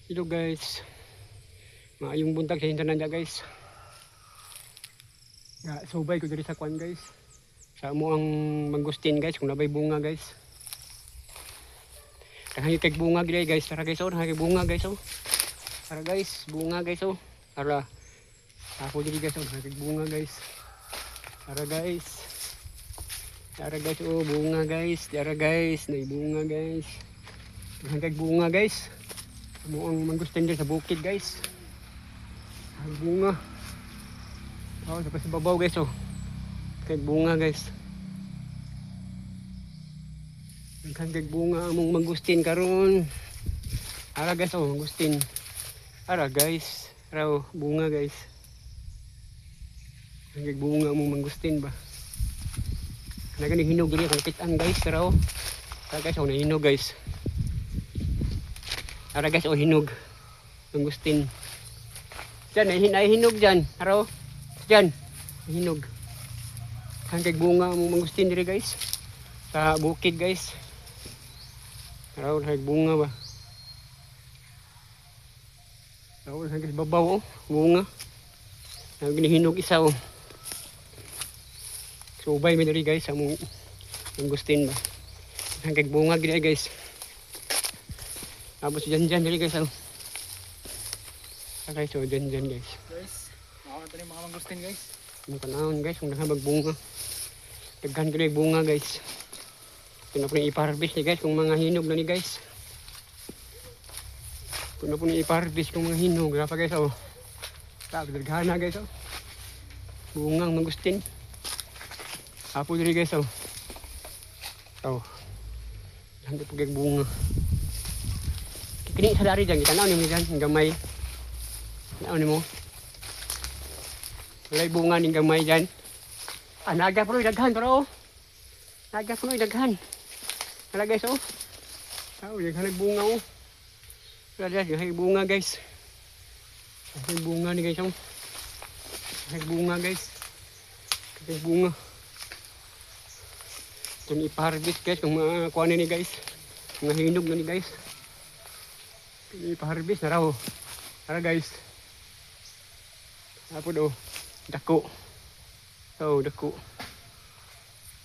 Hello guys. Maayong buntag sa tanan guys. Ya, subay ko diri sa kwan guys. Sa amo ang mangustin guys, kung nabay bunga guys. Daghan kay bunga gid guys. Tara guys oh, daghan kay bunga guys oh. Tara guys, bunga guys oh. Tara. Ako diri guys oh, daghan kay bunga guys. Tara guys. Tara guys oh, bunga guys. Tara guys, nay bunga guys. Daghan kay bunga guys. Amo ang mangustin diri sa bukid guys. Ang bunga. Oh, sa babaw guys oh. Kay bunga guys. Daghan kay bunga among mangustin karon. Ara guys oh, mangustin. Ara guys. Ara oh, bunga guys. Daghan kay bunga among mangustin ba. Naga ni hinog diri akong kitaan guys. Ara oh. Ara guys oh, nahinog guys. Ara guys oh, hinog. Mangustin. Diyan, nahinog dyan. Ara oh. Diyan. Hinog. Daghan kay bunga among mangustin diri guys. Sa bukid guys. Araw kay bunga ba. Araw kay babaw oh, bunga. Nang ginihinog isa oh. Subay mi diri guys sa among mangustin ba. Daghan kay bunga gid guys. Tapos dyan dyan diri guys oh. Ah, guys oh, dyan dyan guys. Guys, makaon na yung mga mangustin guys. Ang panahon guys, kung daghan magbunga. Daghan gid bunga guys. Ito na po yung ipa-harvest ni guys kung mga hinog na ni guys. Ito na po yung ipa-harvest kung mga hinog. Grapa guys oh. Tag daghan na guys oh. Bungang mangustin. Apo diri guys oh. Oh. Daghan po kay bunga. Kini sa dari dyan, kita na nimo dyan, ang gamay. Tanaw nimo. Walay bunga ning gamay dyan. Ah, naga po daghan pero oh. Naga po daghan. Wala guys oh. Oh, daghan nag bunga oh. Wala dyan, daghan bunga guys. Daghan bunga ni guys oh. Daghan bunga guys. Daghan bunga. Ito ni ipa-harvest guys kung mga kuha ni guys. Mga hinog na ni guys. Ito ni ipa-harvest na raw. Tara guys. Apo do. Dako. Oh, dako.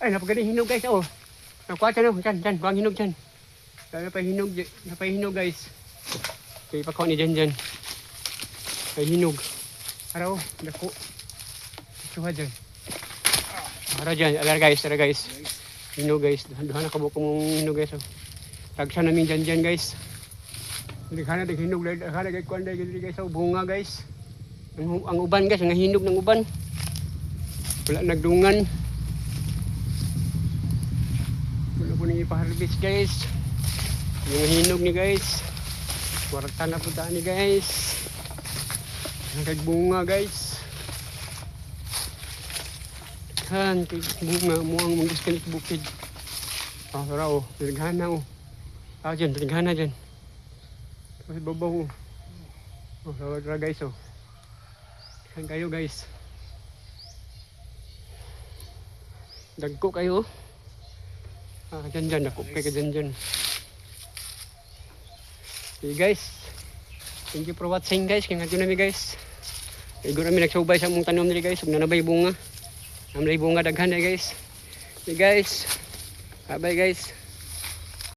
Ay, napagaling hinog guys oh. Nakuha dyan oh. Dyan, dyan. Kuha ang hinog dyan. Napay hinog, napay hinog guys. Okay, ipakuha ni dyan dyan. Ay hinog. Ara oh, dako. Suha dyan. Ara dyan, ara guys, ara guys. Hinog guys. Duha na kabuok mong hinog guys oh. Tagsa namin dyan dyan guys. Daghan na hinog, daghan na kuan guys oh, bunga guys. Ang uban guys, ang hinog ng uban. Wala nagdungan. Wala po nang ipa-harvest guys. Yung hinog ni guys. Kwarta na po ni guys. Nakagbunga guys. Daghan kay bunga mo ang mangustin sa bukid. Ah, tara oh, daghan na oh. Ah, dyan, daghan na dyan. Kasi babaw oh. Oh, tara guys oh. Daghan kayo guys. Dagko kayo. Ah, dyan dyan, dako kayo dyan dyan. Okay guys. Thank you for watching guys. Kaya nga nami guys. Igo nami nagsubay sa among tanom diri guys. Ug nanabay bunga. Namlay bunga daghan na guys. Okay guys. Bye bye guys.